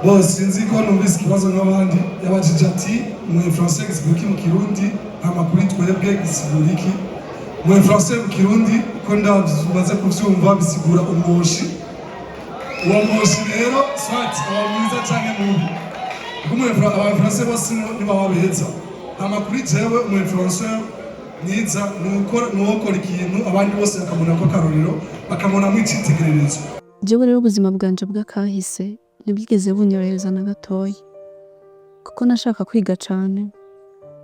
Bon, sinzi ko numvise ikibazo nk'abandi. Yabajije ati: "Umu influencer gisigura iki mu Kirundi? Hama kuri twebwe gisigura iki?" Umu influencer mu Kirundi, ko ndamaze kuvyumva, bisigura umwoshi. Uwo mwoshi rero, soit aba mwiza canke mubi, kuko aba influencer bose ntibaba beza. Hama kuri jewe, umu influencer mwiza ni uwokora ikintu abandi bose bakabona ko akarorero, bakabonamo icitegererezo. Jewe rero, ubuzima bwanje bw'akahise ntibwigeze bunyorohereza na gatoya, kuko nashaka kwiga cane,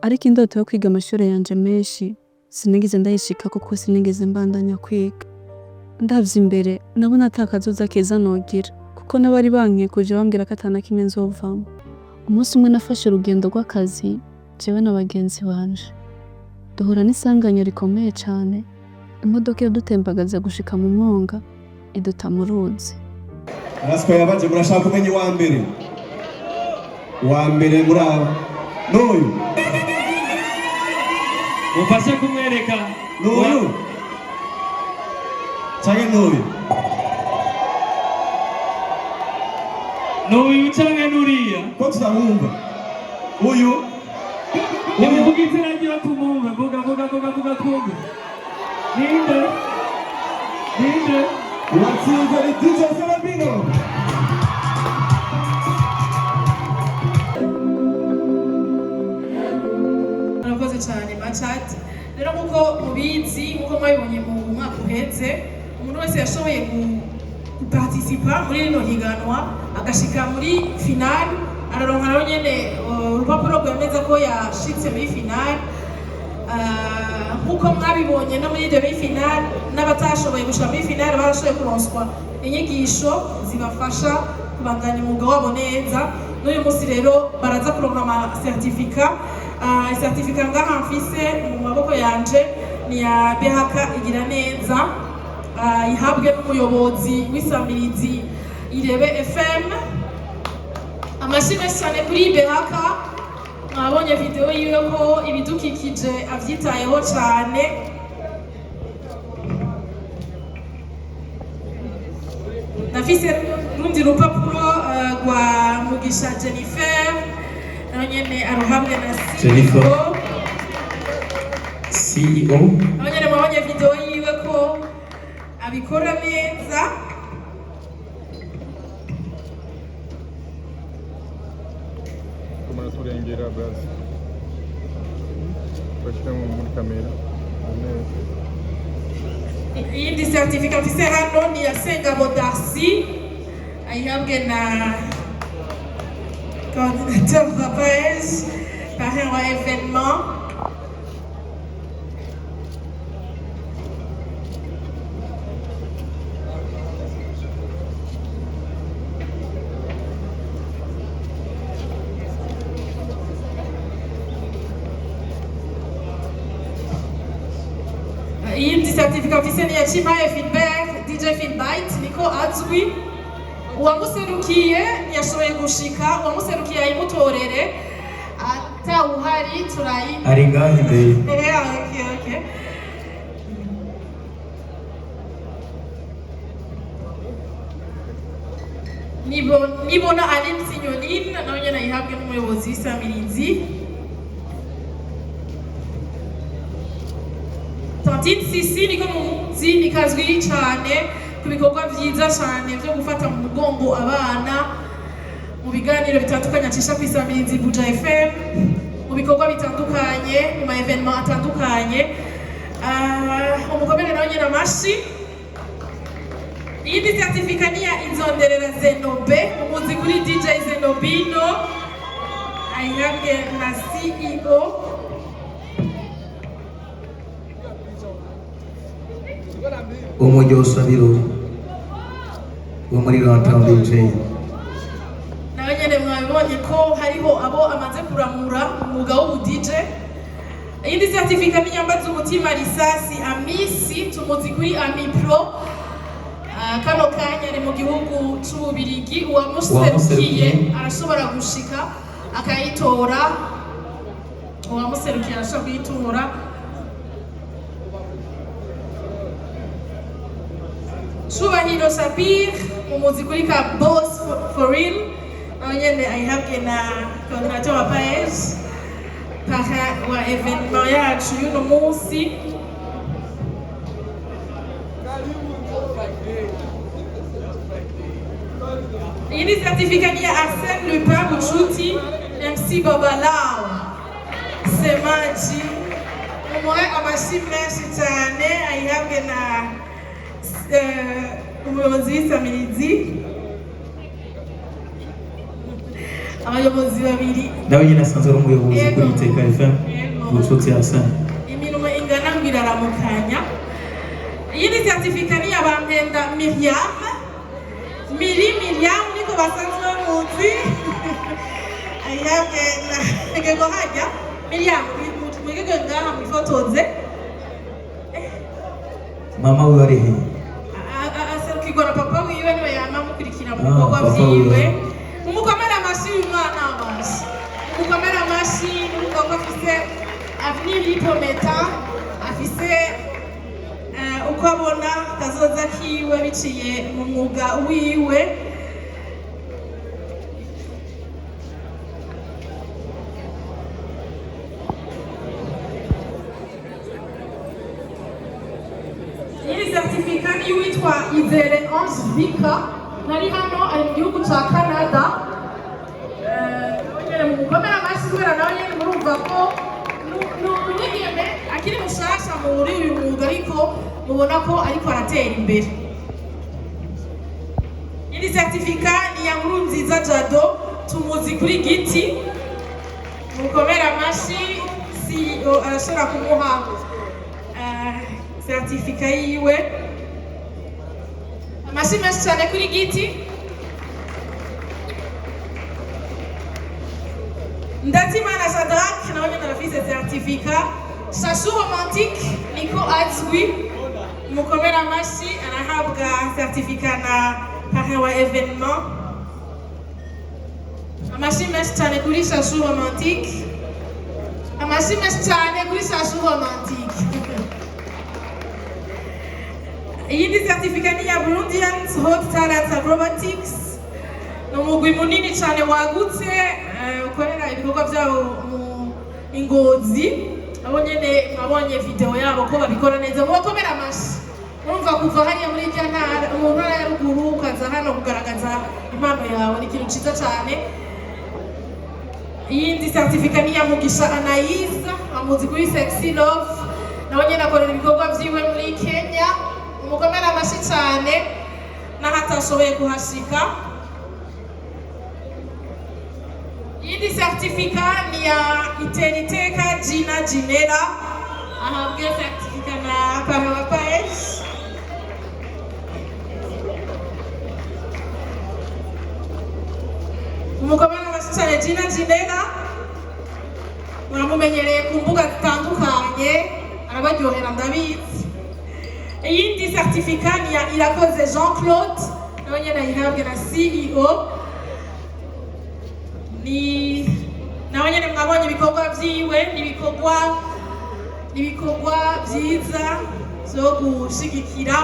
ariko indoto yo kwiga amashure yanje menshi sinigeze ndayishika, kuko sinigeze mbandanya kwiga. Ndavye imbere, nabona ata kazoza keza nogira, kuko n'abari bankikuje bambwira ko ata na kimwe nzovamwo. Umunsi umwe nafashe urugendo rw'akazi, jewe na bagenzi banje, duhura n'isanganya rikomeye cane. Imodoka iradutembagaza gushika mu mwonga, iduta mu ruzi. Rasiko yabaje. Murashaka kumenya uwa mbere? Uwa mbere muri aba n'uyu. Mufashe kumwereka. N'uyu canke n'uyu? N'uyu canke n'uriya? Ko tutamwumva uyu? Nimuvuge izina ryiwe tumwumve. Vuga, vuga, vuga, vuga twumve. Ninde? Ninde? Uwatsinze ni DJ Serabino. Murakoze cyane, Machat. Rero nk'uko mubizi, nk'uko mwabibonye mu mwaka uheze, umuntu wese yashoboye guparticipa muri rino higanwa agashika muri finale araronka nawe nyene urupapuro rwemeza ko yashitse muri finale. Nk'uko mwabibonye no muri demi finale, n'abatashoboye gushika muri finale barashoboye kuronswa inyigisho zibafasha kubandanya umwuga wabo neza. N'uyu munsi rero baraza kuronka ama certificat. Certificat ngaha mfise mu maboko yanje ni ya BHK Igira Neza, ihabwe n'umuyobozi w'isamirizi Irebe FM. Amashyi menshi cyane kuri BHK. Mwabonye video yiwe ko ibidukikije avyitayeho cyane. Ndafise rundi rupapuro rwa Mugisha Jennifer, nawe nyene aruhabwe na Jennifer. CEO. CEO. Nawe nyene mwabonye video yiwe ko abikora neza. Kumara turengera basi bashyira muri kamera neza. Iyindi certificat mfise hano ni ya Sengabo Darcy, ayihabwe na coordinateur Rapaez, parrain wa événement. Iyindi certificat mfise ni ya Chimaye Philbert, DJ Philbite niko azwi. Uwamuserukiye ntiyashoboye gushika, uwamuserukiye ayimutorere, atawuhari turayi Ari ngaho imbere. Okay. Nibona Aline Signoline, nawe nyene ayihabwe n'umuyobozi w'isamirizi. Tantine Sisi niko muzi, nikazwi cane ku bikorwa vyiza cane vyo gufata mu mugongo abana mu biganiro bitandukanye acisha ku isamirizi Buja FM, mu bikorwa bitandukanye, mu ma événement atandukanye. Umukomere nawe nyene amashi. Iyindi certificat ni ya Inzonderera Zenobe, umuzi kuri DJ Zenobino, ayihabwe na CEO. Umuryosa birori wo muri Runtown DJ. Nawe nyene mwabibonye ko hariho abo amaze kuramura umwuga w'ubu DJ. Iyindi certificat ni Nyambaza Umutima Risasi Amisi, tumuzi kuri Ami Pro. Kano kanya ari mu gihugu c'Ububirigi. Uwamuserukiye Uwamuserukiye. arashobora gushika akayitora. Uwamuserukiye arashobora kuyitora. Cubahiro Shapir, umuzi kuri ka Boss for Real, nawe. Nawe nyene ayihabwe na coordinateur wa PAEEJ, parrain wa événement yacu y'uno munsi. Iyi ni certificat ni ya Arsène Lupin Bucuti, MC Babalao Semaji. Mumuhe amashyi menshi cyane, ayihabwe na umuyobozi w'isamirizi, abayobozi babiri. Nawe nyine asanzwe ari umuyobozi Yego. kuri Iteka FM. Yego. Bucuti Arsene. Iminwe ingana ngo iraramukanya. Iyi ni certificat ni ya Bampenda Miriam, Miri Miriam niko basanzwe bamuzi. Ayihabwe na ngego hajya Miriam, mwigege ngaha mwifotoze. Mama we ari he? Aserukirwa na papa wiwe, niwe yama amukurikira mu Ah, bikorwa papa vyiwe. wiwe. Mumukomere amashyi uyu mwana wanje, mumukomere amashyi. Urumva ko afise avenir iprometa, afise uko abona kazoza kiwe biciye mu mwuga wiwe. Iyi certificat ni uwitwa Izere Ange Vika, nari hano, ari mu gihugu ca Canada. Nawe nyene mumukomere amashyi kubera nawe nyene murumva ko ni umwigeme akiri mushasha muri uyu mwuga, ariko mubona ko ariko aratera imbere. Iyi certificat ni ya Nkurunziza Jado, tumuzi kuri Giti. Mukomere amashyi, CEO arashobora kumuha certificat yiwe. Amashyi menshi cyane kuri Giti. Ndatimana Shadrack nawe nyene arafise certificat. Chachou Romantique niko azwi, mukomere amashyi, arahabwa certificat na parrain wa événement. Amashyi menshi cyane kuri Chachou Romantique, amashyi menshi cyane kuri Chachou Romantique. Iyindi certificat ni ya Burundians Hot Talents Acrobatics, ni umugwi munini cyane wagutse, ukorera ibikorwa byabo mu Ingozi. Abo nyene mwabonye video yabo ko babikora neza, mubakomera amashyi. Urumva kuva hariya muri irya ntara, mu ntara ya ruguru, ukaza hano kugaragaza impano yawe ni ikintu ciza cyane. Iyindi certificat ni ya Mugisha Anayiza, amuzi kuri Sexy Love, nawe nyene akorera ibikorwa vyiwe muri Kenya. Umukomere amashyi cyane n'aho atashoboye kuhashika. Iyindi certificat ni ya Iteriteka Gina Ginera, ahabwe certificat na parrain wa PAEEJ. Umukomere amashyi cyane Gina Ginera, muramumenyereye ku mbuga zitandukanye, arabaryohera ndabizi. Iyindi certificat ni ya Irakoze Jean Claude, nawe nyene ayihabwe na CEO. Ni nawe nyene mwabonye ibikorwa vyiwe, ni ibikorwa vyiza vyo gushigikira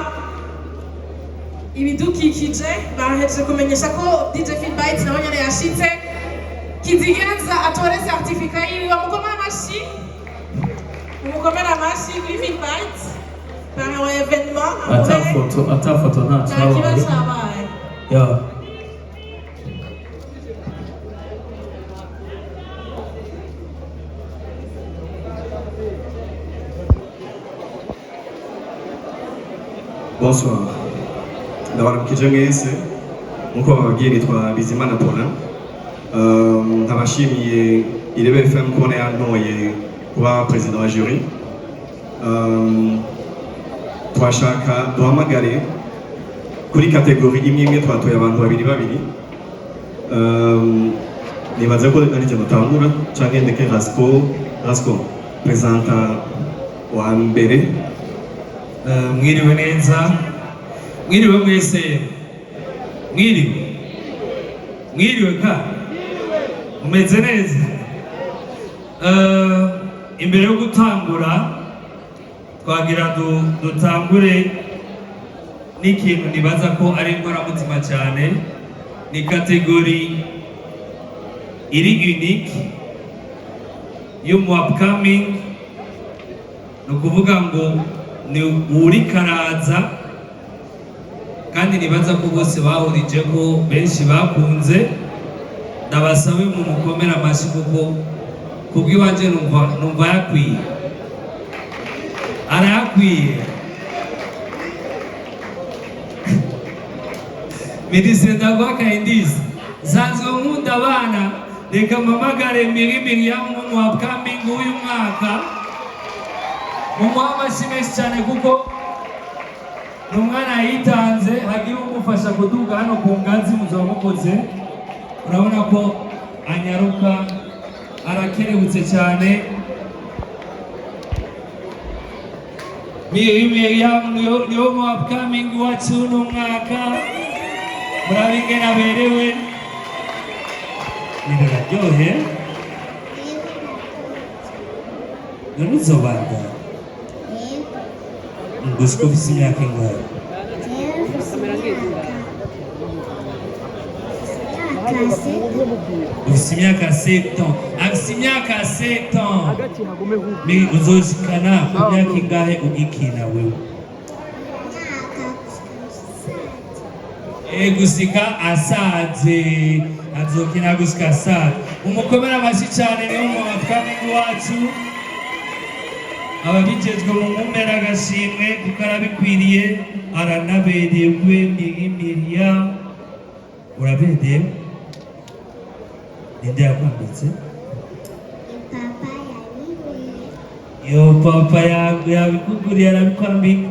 ibidukikije. Bahejeje kumenyesha ko DJ Philbyte nawe nyene yashitse. Kizigenza atore certificat yiwe, bamukomere amashyi, mumukomere amashyi kuri Philbyte, parrain wa événement. Ata foto, ata foto nta Nta kiba cyabaye. cabaye. Ya. Bonsoir. Ndabaramukije mwese. Nkuko bababwiye, nitwa Bizimana Paulin. Nkabashimiye Irebe FM kubona yantoye kuba président wa jury. Twashaka duhamagare kuri catégorie imwe imwe, twatoye abantu babiri babiri. Nibaza ko ari jye dutangura canke ndeke Rasco. Rasco, présenta wa mbere. Mwiriwe neza, mwiriwe mwese, mwiriwe, mwiriwe ka mumeze neza. Imbere yo gutangura twagira dutangure n'ikintu nibaza ko ari inkoramutima cyane, ni catégorie. Iri unique y'umu upcoming, ni ukuvuga ngo ni uri karaza, kandi nibaza ko bose bahurije ko benshi bakunze. Ndabasabe mu mukomere amashyi, kuko kubw'iwanje numva yakwiye, arayakwiye. Minisitiri, ndaguha kayindisi, nsanzwe nkunda abana. Reka mpamagare Miri Miriam mu upcoming w'uyu mwaka, mumuhe amashyi menshi cyane, kuko ni umwana yitanze. Hagira umufasha kuduga hano ku ngazi, muzaba mukoze. Urabona ko anyaruka, arakerebutse cyane. Miri Miriam niwo mu upcoming wacu uno mwaka. Murabe ingene aberewe, biraryohe. None uzobandanya gushika ufise imyaka ingahe? Ufise imyaka 7 ans, afise imyaka 7 ans. Mi uzoshikana ku myaka ingahe ugikina wewe? Gusika asaze, azokina gusika asaze. Umukomere amashyi cyane, niwo mu upcoming wacu. Ababijejwe mu mumera agashimwe kuko arabikwiriye, aranaberewe. Miri Miriam, urabereye. Ninde yakwambitse? Papa yabiguriye. Yo, papa yabikuguriye, arabikwambika.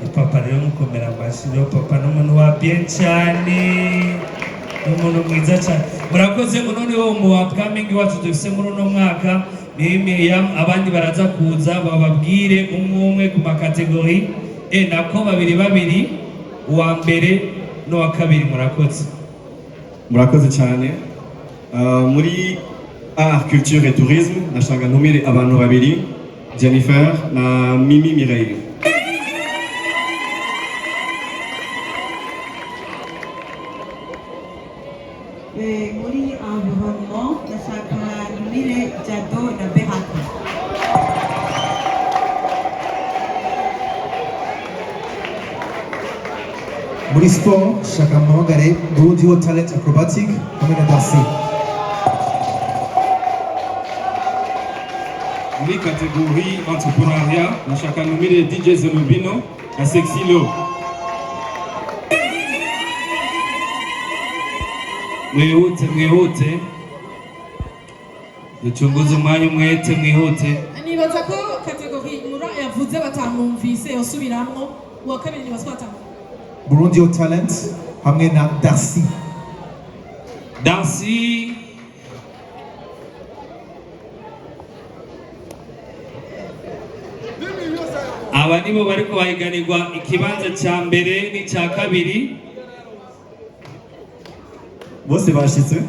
Ni papa rero, mukomera amashyi rero. Papa ni umuntu wa bien cyane, ni umuntu mwiza cyane. Murakoze. Uno ni wo mu upcoming wacu dufise muri uno mwaka, ni Miriam. Abandi baraza kuza bababwire umwe umwe ku ma catégories, nako babiri babiri, uwa mbere n'uwa kabiri. Murakoze. Murakoze cyane. Muri art, culture et tourisme, ndashaka ntumire abantu babiri, Jennifer na Mimi Mireille. Muri environnement, ndashaka ntumire Jado na Beraka. Muri sport, shaka mpamagare Burundi Hot Talent Acrobatic hamwe na Darcy. Muri catégorie entrepreneuriat, ndashaka ntumire DJ Zenobino na Sexy Lo. Mwihute, mwihute, ducunguze umwanya umwete, mwihute. Nibaza ko catégorie mura yavuze batamwumvise, yosubiramwo uwa kabiri. Nibaza ko batamwumvise. Burundi Hot Talent hamwe na Darcy. Darcy. Aba nibo bariko bahiganirwa ikibanza ca mbere n'icya kabiri. Bose bashitse.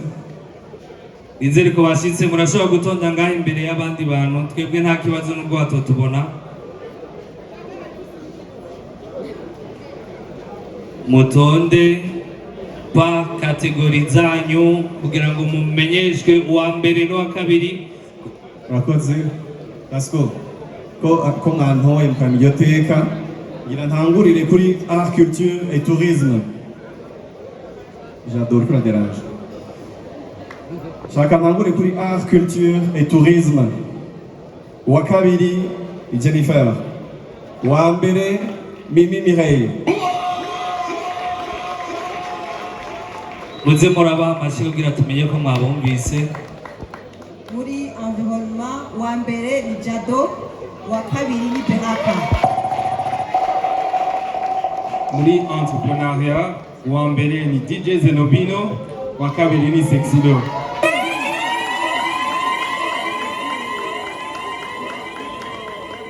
Nizere ko bashitse. Murashobora gutonda ngaho imbere y'abandi bantu, twebwe nta kibazo nubwo batotubona. Mutonde pa catégories zanyu kugira ngo mumenyeshwe uwa mbere n'uwa kabiri. Murakoze, Pasco, ko mwantoye mukampa iryo teka. Ngira ntangurire kuri art, culture et tourisme. J'adore ko dérange. Shaka ntangure kuri art, culture et tourisme. Uwa kabiri ni Jennifer, uwa mbere Mimi Mireille. Muze murabaha amashyi kugira tumenye ko mwabumvise. Muri environnement, uwa mbere ni Jado, uwa kabiri ni Beraka. Muri entrepreneuriat, uwa mbere ni DJ Zenobino, uwa kabiri ni Sexy Lo.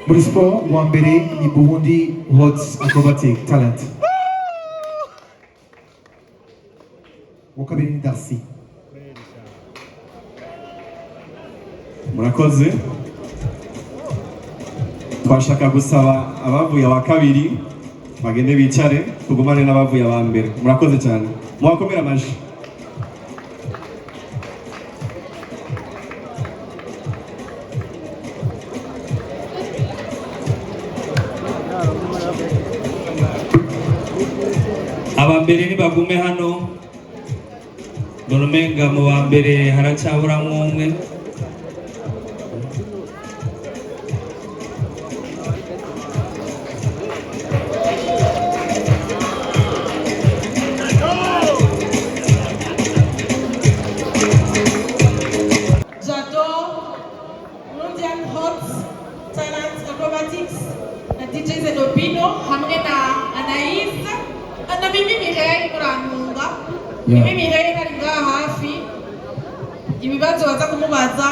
Muri sport, uwa mbere ni Burundi Hot Acrobatic Talent, uwa kabiri ni Darcy. Murakoze. Twashaka gusaba abavuye aba kabiri bagende bicare, tugumane n'abavuye aba mbere. Murakoze cyane, mubakomere amashyi. Aba mbere nibagume hano. Mbona umenga mu ba mbere haracyaburamwo umwe. Jado, Burundian Hot Talent Acrobatics na DJ Zenobino hamwe na Anaïs na Mimi Mireille. Murantunga. Mimi Mireille ari ngaha hafi. Ibibazo baza kumubaza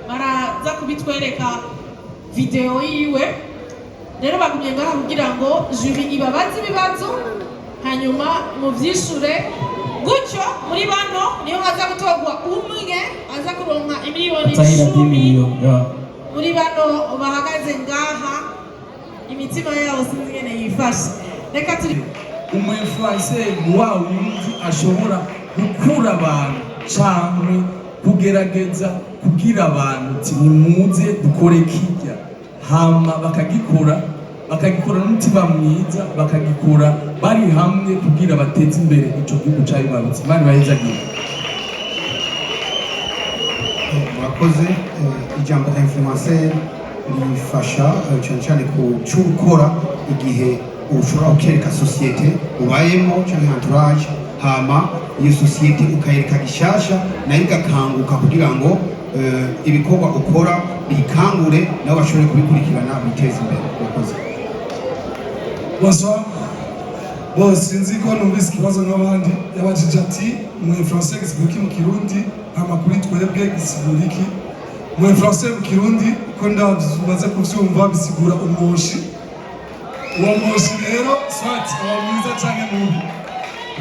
baraza kubitwereka video yiwe. Rero bagumye ngaha kugira ngo jury ibabaze ibibazo, hanyuma muvyishure gutyo. Muri bano niho haza gutorwa umwe aza kuronka imiliyoni Atahira 10 10 millions, yeah. Muri bano bahagaze ngaha, imitima yabo sinzi ingene yifashe. Reka turi Umu influencer ni wa wundi ashobora gukura abantu canke kugerageza kubwira abantu uti: "Nimuze dukore kirya", hama bakagikora, bakagikora n'umutima mwiza, bakagikora bari hamwe kugira bateze imbere ico gihugu cabibarutse. Imana ibahezagire. Murakoze. Ijambo influencer rifasha cyane cyane ku cyo ukora igihe ushobora gukereka société ubayemo cyangwa entourage, hama iyo société ukayereka gishasha, nayo igakanguka kugira ngo ibikorwa ukora biyikangure, nabo bashobore kubikurikirana, biteze imbere. Murakoze. Bonsoir. Bon, sinzi ko numvise ikibazo nk'abandi. Yabajije ati: "Mu influencer gisigura iki mu Kirundi? Hama kuri twebwe gisigura iki?" Mu influencer mu Kirundi, uko ndabimaze kuvyumva, bisigura umwoshi. Uwo mwoshi rero soit aba mwiza canke mubi,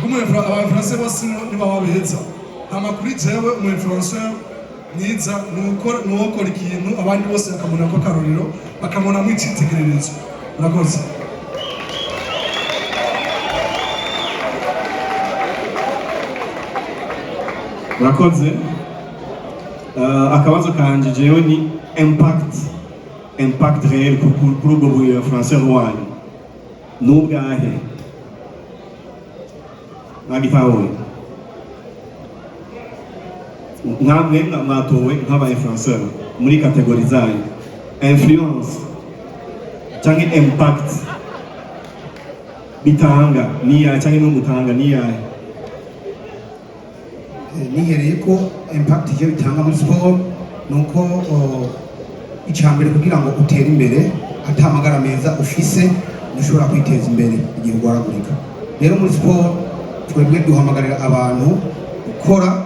kuko aba influencer bose ntibaba beza. Hama kuri jewe, umu influencer mwiza ni uwokora ikintu abandi bose bakamubona ko akarorero, bakamubonamo icitegererezo. Murakoze. Murakoze. Akabazo kanje jewe ni impact réel kuri ubwo bu influencer wanyu n'ubwahe? Mwagitahuye nkamwe mwatowe nk'aba influencer muri catégorie zanyu, influence cyangwa impact bitanga niyahe, cyangwa n'umutanga niyahe? Nihereye ko impact ivyo bitanga muri sport nuko icya mbere, kugira ngo utere imbere, ata amagara meza ufise ntushobora kwiteza imbere igihe urwaragurika. Rero muri sport twebwe duhamagarira abantu gukora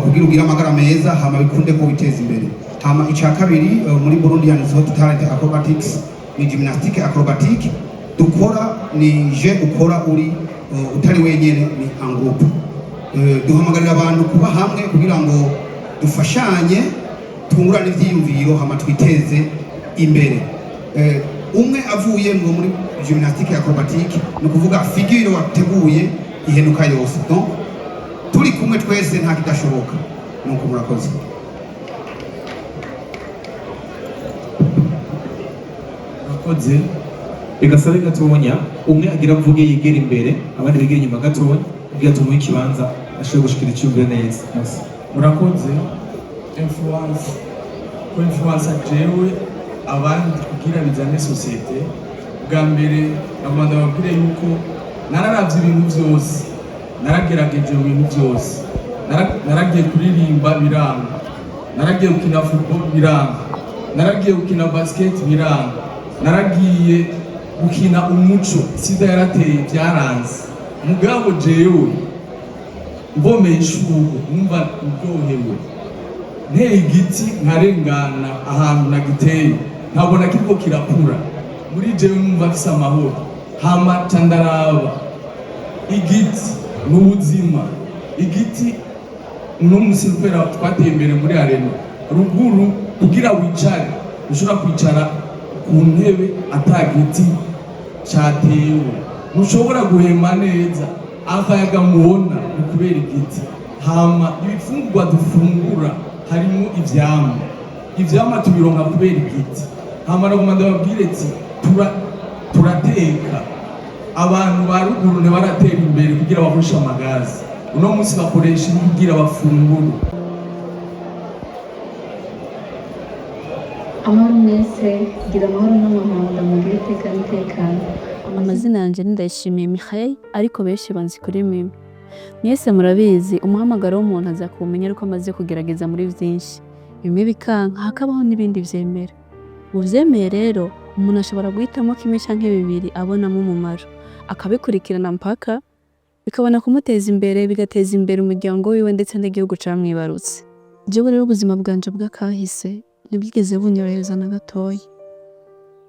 kugira ugire amagara meza, hama bikunde ko witeza imbere. Hama icya kabiri, muri Burundian Hot Talent Acrobatics ni gymnastique acrobatique dukora, ni je ukora uri utari wenyene, ni en groupe. Duhamagarira abantu kuba hamwe kugira ngo dufashanye, twungurane ivyiyumviro, hama twiteze imbere. Umwe avuye ngo muri gymnastique acrobatique, ni ukuvuga figure wateguye ihenuka yose. Donc turi kumwe twese nta kidashoboka. Nuko murakoze. Murakoze. Reka sabe gatonya umwe agira mvuge yegera imbere, abandi begera inyuma gatonya, kugira tumuhe ikibanza ashobore gushikira icyumviro neza. Merci. Murakoze. Influence, ko influence jewe abandi kugira bizane société. Bwa mbere nagomba ndababwire yuko nararavye ibintu vyose, naragerageje mu bintu byose. Naragiye kuririmba biranga, naragiye gukina football biranga, naragiye gukina basket biranga, naragiye gukina umuco, sida yarateye, byaranze. Mugabo jewe mbomeye ishurwe numva ndyohewe, nteye igiti nkarengana ahantu nagiteye nkabona kiriko kirakura, muri jewe numva mfise amahoro. Hama ca ndaraba igiti ni ubuzima. Igiti uno musi kubera twateye imbere muri arena ruguru, kugira wicare ushobora kwicara ku ntebe ata giti catewe, ntushobora guhema neza. Akayaga mubona ni kubera igiti. Hama ibifungurwa dufungura harimo ivyamwa, ivyamwa tubironka kubera igiti. Hama nagomba ndababwire ati turateka. Abantu ba ruguru ntibaratera imbere kugira bakoreshe amagazi. Uno munsi bakoresha inkwi kugira bafungure. Amahoro mwese, gira amahoro n'amahonda, mugire iteka n'itekano. Amazina yanjye ni Ndayishimiye Michael, ariko benshi banzi kuri Mimi. Mwese murabizi, umuhamagaro w'umuntu aza kuwumenya ariko amaze kugerageza muri byinshi, bimwe bikanka, hakabaho n'ibindi vyemera. Mu vyemeye rero, umuntu ashobora guhitamo kimwe canke bibiri abonamo umumaro, akabikurikirana mpaka bikabona kumuteza imbere, bigateza imbere umuryango wiwe ndetse n'igihugu camwibarutse. Jewe rero ubuzima bwanje bw'akahise ntibwigeze bunyorohereza na gatoya,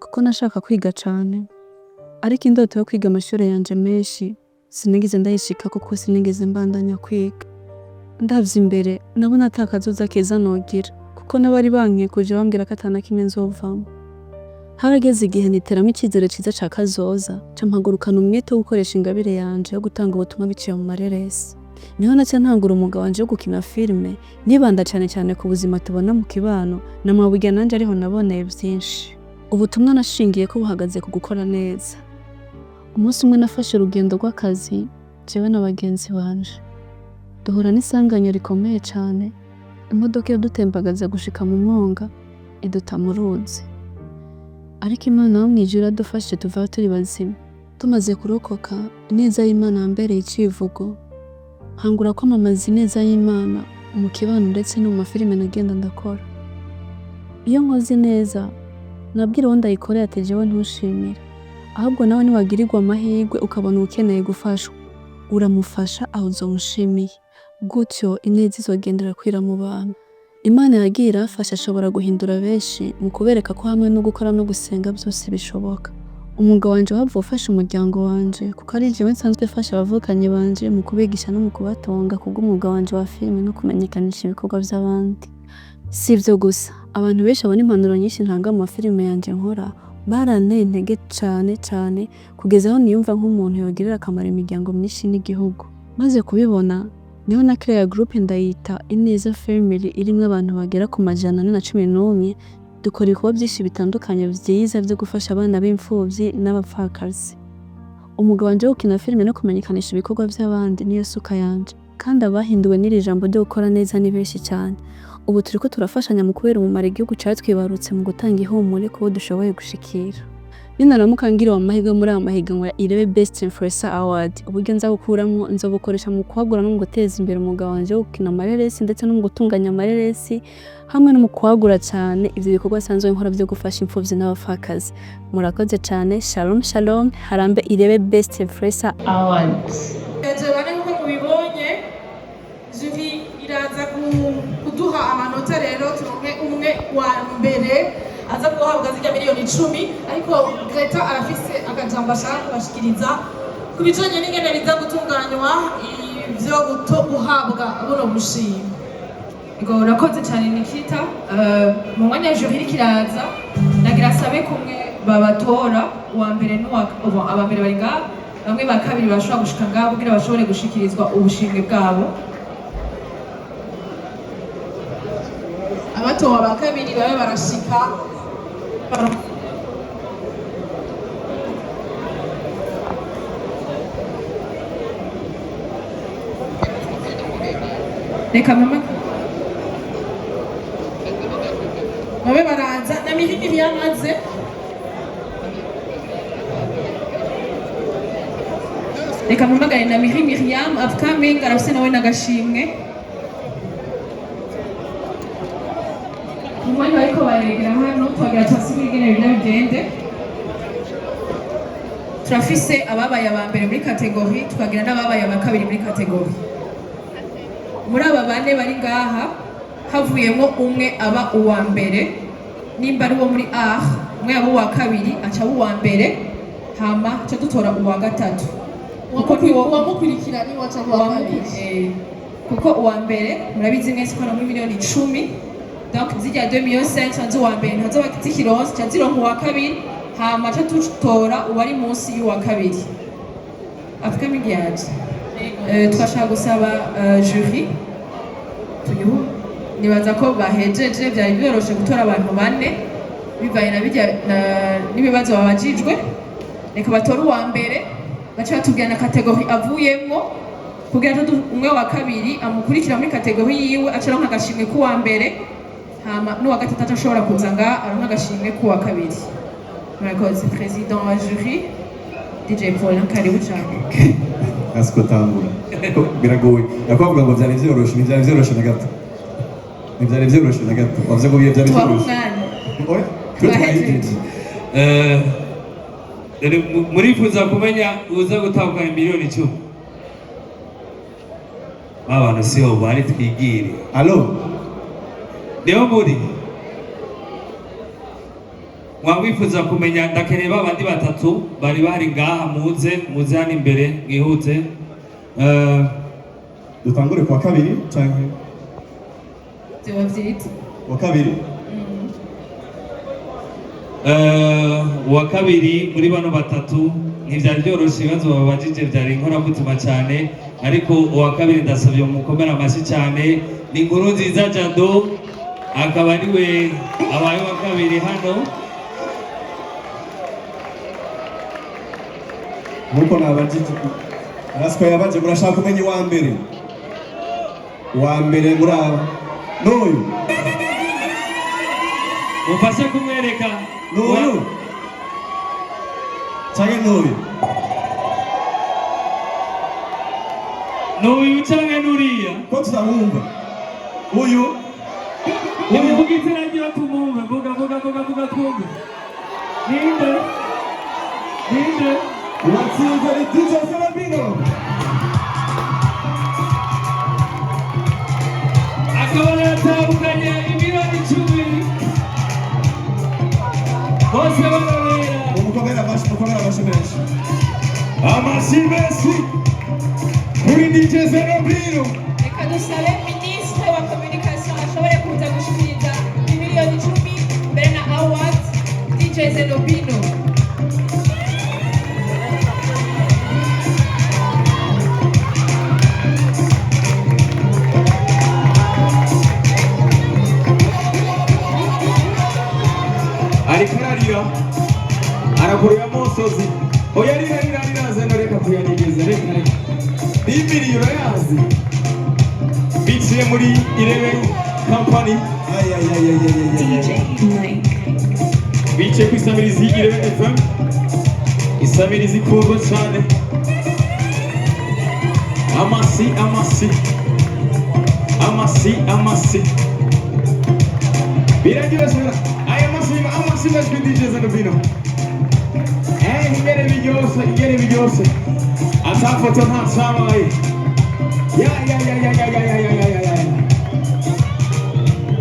kuko nashaka kwiga cane, ariko indoto yo kwiga amashuri yanje menshi sinigeze ndayishika, kuko sinigeze mbandanya kwiga. Ndavye imbere, nabona ata kazoza keza nogira, kuko n'abari bankikuje bambwira ko atana kimwe nzovamwo. Harageze igihe niteramo icizere ciza ca kazoza, ca mpagurukana umwete wo gukoresha ingabire yanje yo gutanga ubutumwa biciye mu mareresi. Niho naca ntangura umwuga wanje wo gukina filime, nibanda cane cane ku buzima tubona mu kibano, na maburya nanje ariho naboneye vyinshi. Ubutumwa nashingiye ko buhagaze ku gukora neza. Umunsi umwe nafashe urugendo rw'akazi, jewe na bagenzi banje. Duhura n'isanganya rikomeye cane, imodoka iradutembagaza gushika mu mwonga, iduta mu ruzi. Ariko Imana yo mw'ijuru iradufashije, tuvayo turi bazima. Tumaze kurokoka, ineza y'Imana yambereye icivugo. Nkangura kwamamaza ineza y'Imana mu kibano ndetse no mu mafilime nagenda ndakora. Iyo nkoze neza, nabwira uwo ndayikoreye ati: "Jewe ntushimire. Ahubwo nawe niwagirirwa amahirwe ukabona ukeneye gufashwa, uramufasha, aho uzomushimiye." Gutyo ineza izogendera kwira mu bantu. Imana yagiye irafasha, ashobora guhindura benshi mu kubereka ko hamwe no gukora no gusenga byose bishoboka. Umwuga wanje wavuye ufasha umuryango wanje, kuko ari jewe nsanzwe mfasha abavukanyi banje mu kubigisha no mu kubatunga kubw'umwuga wanje wa filime no kumenyekanisha ibikorwa by'abandi. Si ibyo gusa, abantu benshi babona impanuro nyinshi ntanga mu mafilime yanje nkora, baranteye intege cane cane, kugeza aho niyumva nk'umuntu yogirira akamaro imiryango myinshi n'igihugu. Maze kubibona, niho na créé groupe ndayita Ineza Family, irimwo abantu bagera ku 411. Dukora ibikorwa byinshi bitandukanye vyiza vyo gufasha abana b'imfuvyi n'abapfakazi. Umwuga wanje wo gukina filime no kumenyekanisha ibikorwa by'abandi niyo suka yanje, kandi abahinduwe n'iri jambo ryo gukora neza ni benshi cyane. Ubu turiko turafashanya mu kubera umumaro igihugu catwibarutse, mu gutanga ihumure kubo dushoboye gushikira. Ninaramuka ngiriwe amahirwe muri aya mahiganwa ya Irebe Best Influencer Award, uburyo nza gukuramwo nzobukoresha mu kwagura no mu guteza imbere umwuga wanje wo gukina amareresi ndetse no mu gutunganya amareresi, hamwe no mu kwagura cyane ivyo bikorwa nsanzwe nkora vyo gufasha imfuvyi n'abapfakazi. Murakoze cyane. Shalom shalom, harambe Irebe Best Influencer Awards. Ejo bane, nk'uko mubibonye, jury iraza kuduha amanota rero, turonke umwe wa mbere aza guhabwa zirya miliyoni 10. Ariko Greta arafise akajambo ashaka kubashikiriza ku bijanye n'ingene biza gutunganywa ivyo guhabwa buno bushimwe. Ngo urakoze cyane, Nikita. Mu mwanya wa jury iriko iraza, nagira asabe kumwe babatora uwa mbere n'uwa bon, aba mbere bari ngaha, bamwe ba kabiri bashobora gushika ngaha kugira bashobore gushikirizwa ubushimwe bwabo. Abatowe aba kabiri babe barashika. Reka mama. Babe baraza na mihini ntiyamaze. Reka mpamagare na Miri Miriam upcoming, arafise nawe n'agashimwe. Mu mwanya bariko baregera hano, twagira tubasigure ingene bibina bigende. Turafise ababaye aba mbere muri catégorie, tukagira n'ababaye aba kabiri muri catégorie. Muri aba bane bari ngaha, havuyemo umwe aba uwa mbere, nimba ari uwo muri art, umwe aba uwa kabiri aca aba uwa mbere, hama aca dutora uwa gatatu. Kuko Uwamukurikira ni waca uwa kabiri. Kuko uwa mbere murabizi mwese ko ari muri miliyoni 10, donc zirya 2 millions 500 z'uwa mbere ntazoba zikironse, ca zironka uwa kabiri, hama ca dutora uwari munsi y'uwa kabiri. Upcoming yaje. Twashaka gusaba jury tuyihu, nibaza ko bahejeje, byari byoroshe gutora abantu bane bivanye na bijya n'ibibazo babajijwe. Reka batore uwa mbere. Baca batubwira na catégorie avuyemwo kugira ngo umwe wa kabiri amukurikira muri catégorie yiwe, aca aronka agashimwe k'uwa mbere, hama n'uwa gatatu aca ashobora kuza ngaha aronka agashimwe k'uwa kabiri. Murakoze. Président wa jury, DJ Paul, karibu cyane. Rasiko tambura biragoye, nakwavuga ngo byari vyoroshe, ntibyari vyoroshe na gato, ntibyari vyoroshe na gato. Wavuze ngo byari Tubaha vyoroshe. umwanya. Oya, twe twahejeje. Rero murifuza kumenya uza gutahukana miliyoni 10? Ba bantu siho bari, twigire. Allo? Niho muri mwamwifuza kumenya, ndakeneye ba bandi batatu bari bahari ngaha, muze, muze hano imbere mwihute. Dutangure kuwa kabiri canke? Vyoba vyiza. Wa kabiri. Uwa kabiri muri bano batatu, ntibyari byoroshye, ibibazo bababajije byari inkoramutima cyane, ariko uwa kabiri ndasabye mukomere amashyi cyane, ni inkuru nziza Jado, akaba ariwe abaye uwa kabiri hano. Nkuko nabajije, Rasiko yabaje, murashaka kumenya uwa mbere? Uwa mbere muri aba n'uyu. Mufashe kumwereka. N'uyu canke n'uyu? N'uyu canke n'uriya? Ko tutamwumva uyu? Nimuvuge izina ryiwe tumwumve. Vuga, vuga, vuga, vuga twumve. Ninde? Ninde? Uwatsinze ni DJ Serabino. Akaba yatahukanye imiliyoni 10, bose barorera. Umukomere amashyi, umukomere amashyi menshi. Amashyi menshi kuri DJ Zenobino. Reka dusabe minisitiri wa communication ashobore kuza gushikiriza imiliyoni 10 mbere na award DJ Zenobino. Ariko ararira, arakurura amosozi. Oya, rira, rira, rira Zeno, reka kuyanigeza, reka, reka. N'imiliyo urayazi biciye muri Irebe Company, bicaye ku isamirizi Irebe FM, isamirizi ikundwa cyane. Amasi, amasi, amasi, amasi, biraryoshye. Aya masi, amasi menshi DJ Zenobino. Ingene biryoshe, ingene biryoshe, ata foto nta cabaye. Ya ya ya ya ya ya ya ya ya ya ya,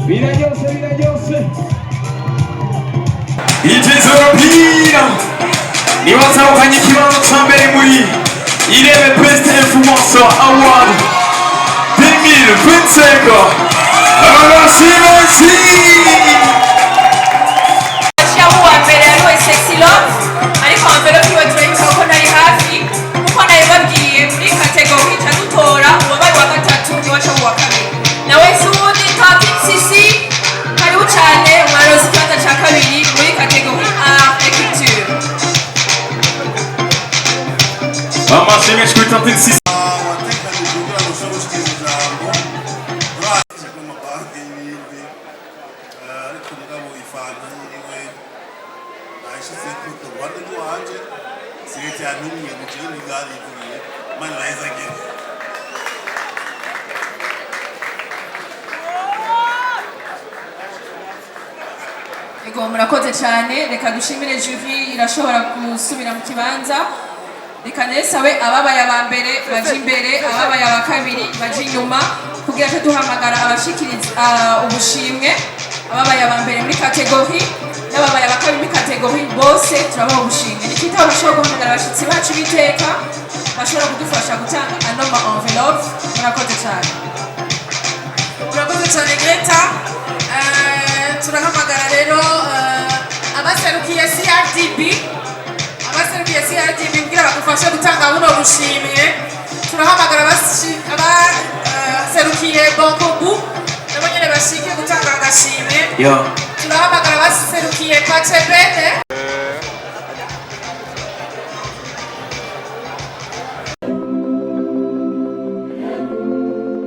biraryoshe, biraryoshe. DJ Zenobino niwe atahukanye ikibanza ca mbere muri Irebe Best Influencer Award 2025. Amashyi menshi. Ashyiraho uwa mbere ariwe Sexy Love, ariko enveloppe iwe turayibika kuko ntari hafi. Kuko nabibabwiye, muri catégorie ca dutora uwabaye uwa gatatu niwe aca mu wa kabiri, nawe si uwundi, Tantine Sisi, karibu cyane, mwaronse ikibanza ca kabiri muri catégorie art et culture. Amashyi menshi kuri Tantine Sisi. Watekanije kugira ngo ushobore gushikiriza ijambo uraje n'amabanki y'ibindi, ariko mugabo ifanta yiwe nayishize ku ruhande rw'iwanje, si leta yantumye, ni jewe nibwarivugiye. Imana irahezagire. Ego, murakoze cyane. Reka dushimire jury, irashobora gusubira mu kibanza. Reka nesabe ababaye aba mbere baje imbere, ababaye aba kabiri baje inyuma, kugira ngo duhamagara abashikiriza ubushimwe. Ababaye aba mbere muri catégorie n'ababaye aba kabiri muri catégorie, bose turabaha ubushimwe. Ni twitaba bashobora guhamagara abashitsi bacu b'iteka bashobora kudufasha gutanga ano ma enveloppe. Murakoze cyane. Urakoze cyane Greta. Turahamagara rero abaserukiye CRDB, abaserukiye CRDB kugira bagufashe gutanga buno bushimwe. Turahamagara abaserukiye Bancobu, nabo nyene bashike gutanga agashimwe. Yo. Turahamagara abaserukiye Pacebene.